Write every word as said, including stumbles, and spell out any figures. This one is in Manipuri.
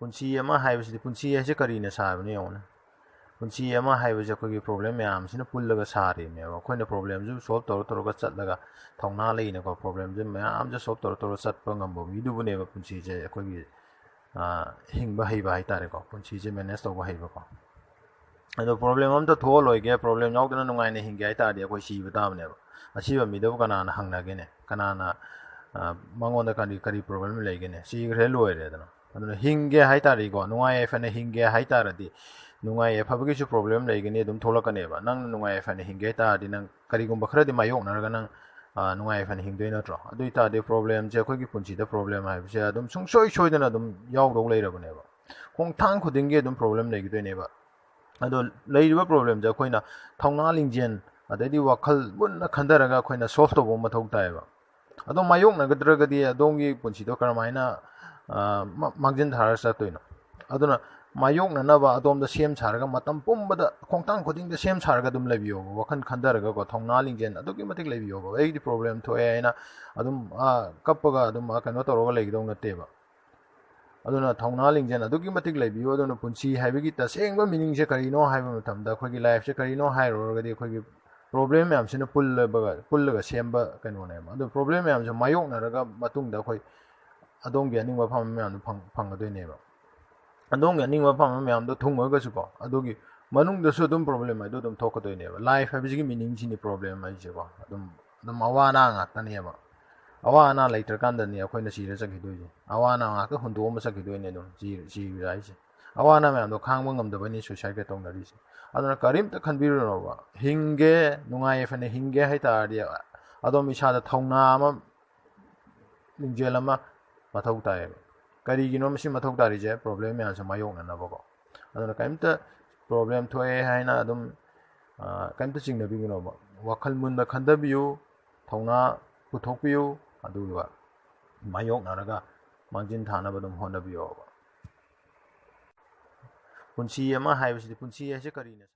ꯄꯨꯟꯁꯤ ꯑꯃ ꯍꯥꯏꯕꯁꯤꯗꯤ, ꯄꯨꯟꯁꯤ ꯍꯥꯏꯁꯦ ꯀꯔꯤꯅ ꯁꯥꯕꯅꯣ ꯌꯦꯡꯉꯨꯅꯦ꯫ ꯄꯨꯟꯁꯤ ꯑꯃ ꯍꯥꯏꯕꯁꯦ ꯑꯩꯈꯣꯏꯒꯤ problem ꯃꯌꯥꯝꯁꯤꯅ ꯄꯨꯜꯂꯒ ꯁꯥꯔꯤꯕꯅꯦꯕ꯫ ꯑꯩꯈꯣꯏꯅ problemꯁꯨ solve ꯇꯧꯔ ꯇꯧꯔꯒ ꯆꯠꯂꯒ, ꯊꯧꯅꯥ ꯂꯩꯅꯀꯣ, problemꯁꯦ ꯃꯌꯥꯝꯁꯦ solve ꯇꯧꯔ ꯇꯧꯔꯒ ꯆꯠꯄ ꯉꯝꯕ ꯃꯤꯗꯨꯕꯨꯅꯦꯕ ꯄꯨꯟꯁꯤꯁꯦ ꯑꯩꯈꯣꯏꯒꯤ, ꯑ, ꯍꯤꯡꯕ ꯍꯩꯕ ꯍꯥꯏꯇꯥꯔꯦꯀꯣ, ꯄꯨꯟꯁꯤꯁꯦ manage ꯇꯧꯕ ꯍꯩꯕꯀꯣ꯫ ꯑꯗꯣ problem ꯑꯝꯇ ꯊꯣꯛꯍꯜꯂꯣꯏꯒꯦ, problem ꯌꯥꯎꯗꯅ ꯅꯨꯡꯉꯥꯏꯅ ꯍꯤꯡꯒꯦ ꯍꯥꯏꯇꯥꯔꯗꯤ ꯑꯩꯈꯣꯏ ꯁꯤꯕ ꯇꯥꯕꯅꯦꯕ꯫ ꯑꯁꯤꯕ ꯃꯤꯗꯨꯕꯨ ꯀꯅꯥꯅ ꯍꯪꯅꯒꯦꯅꯦ? ꯀꯅꯥꯅ, ꯑ, ꯃꯉꯣꯟꯗ ꯀꯔꯤ, ꯀꯔꯤ problem ꯂꯩꯒꯦꯅꯦ? ꯁꯤꯈ꯭ꯔꯦ, ꯂꯣꯏꯔꯦꯗꯅ꯫ ꯑꯗꯨꯅ ꯍꯤꯡꯒꯦ ꯍꯥꯏꯇꯥꯔꯗꯤꯀꯣ, ꯅꯨꯡꯉꯥꯏ ꯌꯥꯏꯐꯅ ꯍꯤꯡꯒꯦ ꯍꯥꯏꯇꯥꯔꯗꯤ, ꯅꯨꯡꯉꯥꯏ ꯌꯥꯏꯐꯕꯒꯤꯁꯨ problem ꯂꯩꯒꯅꯤ, ꯑꯗꯨꯝ ꯊꯣꯛꯂꯛꯀꯅꯦꯕ꯫ ꯅꯪꯅ ꯅꯨꯡꯉꯥꯏ ꯌꯥꯏꯐꯅ ꯍꯤꯡꯒꯦ ꯍꯥꯏꯇꯥꯔꯗꯤ, ꯅꯪ ꯀꯔꯤꯒꯨꯝꯕ ꯈꯔꯗꯤ ꯃꯥꯌꯣꯛꯅꯔꯒ ꯅꯪ, ꯑ, ꯅꯨꯡꯉꯥꯏ ꯌꯥꯏꯐꯅ ꯍꯤꯡꯗꯣꯏ ꯅꯠꯇ꯭ꯔꯣ? ꯑꯗꯨ ꯑꯣꯏꯇꯥꯔꯗꯤ problemꯁꯦ, ꯑꯩꯈꯣꯏꯒꯤ ꯄꯨꯟꯁꯤꯗ problem ꯍꯥꯏꯕꯁꯦ ꯑꯗꯨꯝ ꯁꯨꯡꯁꯣꯏ ꯁꯣꯏꯗꯅ ꯑꯗꯨꯝ ꯌꯥꯎꯗꯧ ꯂꯩꯔꯕꯅꯦꯕ꯫ ꯈꯣꯡꯊꯥꯡ ꯈꯨꯗꯤꯡꯒꯤ ꯑꯗꯨꯝ problem ꯂꯩꯈꯤꯗꯣꯏꯅꯦꯕ꯫ ꯑꯗꯣ ꯂꯩꯔꯤꯕ problemꯁꯦ ꯑꯩꯈꯣꯏꯅ ꯊꯧꯅꯥ ꯂꯤꯡꯖꯦꯜ, ꯑꯗꯩꯗꯤ ꯋꯥꯈꯜ ꯃꯨꯟꯅ ꯈꯟꯊꯔꯒ ꯑꯩꯈꯣꯏꯅ solve ꯇꯧꯕ ꯑꯃ ꯃꯊꯧ ꯇꯥꯏꯌꯦꯕ꯫ ꯑꯗꯣ ꯃꯥꯌꯣꯛꯅꯒꯗ꯭ꯔꯒꯗꯤ ꯑꯗꯣꯝꯒꯤ ꯄꯨꯟꯁꯤꯗꯣ ꯀꯔꯝꯍꯥꯏꯅ, ꯑ, ꯃ-, ꯃꯥꯡꯖꯤꯟ ꯊꯥꯔꯒ ꯆꯠꯇꯣꯏꯅꯣ? ꯑꯗꯨꯅ ꯃꯥꯌꯣꯛꯅꯅꯕ ꯑꯗꯣꯝꯗ ꯁꯦꯝ ꯁꯥꯔꯒ, ꯃꯇꯝ ꯄꯨꯝꯕꯗ, ꯈꯣꯡꯊꯥꯡ ꯈꯨꯗꯤꯡꯗ ꯁꯦꯝ ꯁꯥꯔꯒ ꯑꯗꯨꯝ ꯂꯩꯕꯤꯌꯣꯕ, ꯋꯥꯈꯜ ꯈꯟꯊꯔꯒꯀꯣ, ꯊꯧꯅꯥ ꯂꯤꯡꯖꯦꯜ ꯑꯗꯨꯛꯀꯤ ꯃꯇꯤꯛ ꯂꯩꯕꯤꯌꯣꯕ꯫ ꯑꯩꯗꯤ problem ꯊꯣꯛꯑꯦ ꯍꯥꯏꯅ ꯑꯗꯨꯝ, ꯑ, ꯀꯞꯄꯒ ꯑꯗꯨꯝ, ꯑ, ꯀꯩꯅꯣ ꯇꯧꯔꯒ ꯂꯩꯒꯗꯧ ꯅꯠꯇꯦꯕ꯫ ꯑꯗꯨꯅ ꯊꯧꯅꯥ ꯂꯤꯡꯖꯦꯜ ꯑꯗꯨꯛꯀꯤ ꯃꯇꯤꯛ ꯂꯩꯕꯤꯌꯨ꯫ ꯑꯗꯨꯅ ꯄꯨꯟꯁꯤ ꯍꯥꯏꯕꯒꯤ ꯇꯁꯦꯡꯕ meaningꯁꯦ ꯀꯔꯤꯅꯣ ꯍꯥꯏꯕ ꯃꯇꯝꯗ, ꯑꯩꯈꯣꯏꯒꯤ lifeꯁꯦ ꯀꯔꯤꯅꯣ ꯍꯥꯏꯔꯨꯔꯒꯗꯤ, ꯑꯩꯈꯣꯏꯒꯤ problem ꯃꯌꯥꯝꯁꯤꯅ ꯄꯨꯜꯂꯕꯒ, ꯄꯨꯜꯂꯒ ꯁꯦꯝꯕ ꯀꯩꯅꯣꯅꯦꯕ꯫ ꯑꯗꯨ problem ꯃꯌꯥꯝꯁꯦ ꯃꯥꯌꯣꯛꯅꯔꯒ ꯃꯇꯨꯡꯗ ꯑꯩꯈꯣꯏ ꯑꯗꯣꯝꯒꯤ ꯑꯅꯤꯡꯕ ꯑꯄꯥꯝꯕ ꯃꯌꯥꯝꯗꯣ ꯐꯪ-, ꯐꯪꯒꯗꯣꯏꯅꯦꯕ꯫ ꯑꯗꯣꯝꯒꯤ ꯑꯅꯤꯡꯕ ꯑꯄꯥꯝꯕ ꯃꯌꯥꯝꯗꯣ ꯊꯨꯡꯉꯒꯁꯨꯀꯣ, ꯑꯗꯨꯒꯤ ꯃꯅꯨꯡꯗꯁꯨ ꯑꯗꯨꯝ problem ꯍꯥꯏꯗꯣ ꯑꯗꯨꯝ ꯊꯣꯛꯀꯗꯣꯏꯅꯦꯕ꯫ Life ꯍꯥꯏꯕꯁꯤꯒꯤ meaningꯁꯤꯅꯤ problem ꯍꯥꯏꯁꯦꯀꯣ꯫ ꯑꯗꯨꯝ, ꯑꯗꯨꯝ ꯑꯋꯥ ꯑꯅꯥ ꯉꯥꯛꯇꯅꯦꯕ꯫ ꯑꯋꯥ ꯑꯅꯥ ꯂꯩꯇ꯭ꯔꯀꯥꯟꯗꯅꯤ ꯑꯩꯈꯣꯏꯅ ꯁꯤꯔ ꯆꯠꯈꯤꯗꯣꯏꯁꯦ꯫ ꯑꯋꯥ ꯑꯅꯥ ꯉꯥꯛꯇ ꯍꯨꯟꯗꯣꯛꯑꯝꯕ ꯆꯠꯈꯤꯗꯣꯏꯅꯦ ꯑꯗꯨꯝ ꯁꯤ-, ꯁꯤꯕ ꯍꯥꯏꯁꯦ꯫ ꯑꯋꯥ ꯑꯅꯥ ꯃꯌꯥꯝꯗꯣ ꯈꯥꯡꯕ ꯉꯝꯗꯕꯩꯅꯤ suicideꯀ ꯇꯧꯅꯔꯤꯁꯦ꯫ ꯑꯗꯨꯅ ꯀꯔꯤꯝꯇ ꯈꯟꯕꯤꯔꯨꯅꯣꯕ꯫ ꯍꯤꯡꯒꯦ, ꯅꯨꯡꯉꯥꯏ ꯌꯥꯏꯐꯅ ꯍꯤꯡꯒꯦ ꯍꯥꯏ ꯇꯥꯔꯗꯤ, ꯑꯗꯣꯝ ꯏꯁꯥꯗ ꯊꯧꯅꯥ ꯑꯃ, ꯂꯤꯡꯖꯦꯜ ꯑꯃ ꯃꯊꯧ ꯇꯥꯏꯌꯦꯕ꯫ ꯀꯔꯤꯒꯤꯅꯣ ꯃꯁꯤ ꯃꯊꯧ ꯇꯥꯔꯤꯁꯦ? Problem ꯃꯌꯥꯝꯁꯦ ꯃꯥꯌꯣꯛꯅꯅꯕꯀꯣ꯫ ꯑꯗꯨꯅ ꯀꯔꯤꯝꯇ problem ꯊꯣꯛꯑꯦ ꯍꯥꯏꯅ ꯑꯗꯨꯝ, ꯑ, ꯀꯔꯤꯝꯇ ꯆꯤꯡꯅꯕꯤꯒꯅꯣꯕ꯫ ꯋꯥꯈꯜ ꯃꯨꯟꯅ ꯈꯟꯊꯕꯤꯌꯨ, ꯊꯧꯅꯥ ꯄꯨꯊꯣꯛꯄꯤꯌꯨ, ꯑꯗꯨꯒ ꯃꯥꯌꯣꯛꯅꯔꯒ ꯃꯥꯡꯖꯤꯟ ꯊꯥꯅꯕ ꯑꯗꯨꯝ ꯍꯣꯠꯅꯕꯤꯌꯣꯕ꯫ ꯄꯨꯟꯁꯤ ꯑꯃ ꯍꯥꯏꯕꯁꯤꯗꯤ, ꯄꯨꯟꯁꯤ ꯍꯥꯏꯁꯦ ꯀꯔꯤꯅꯣ?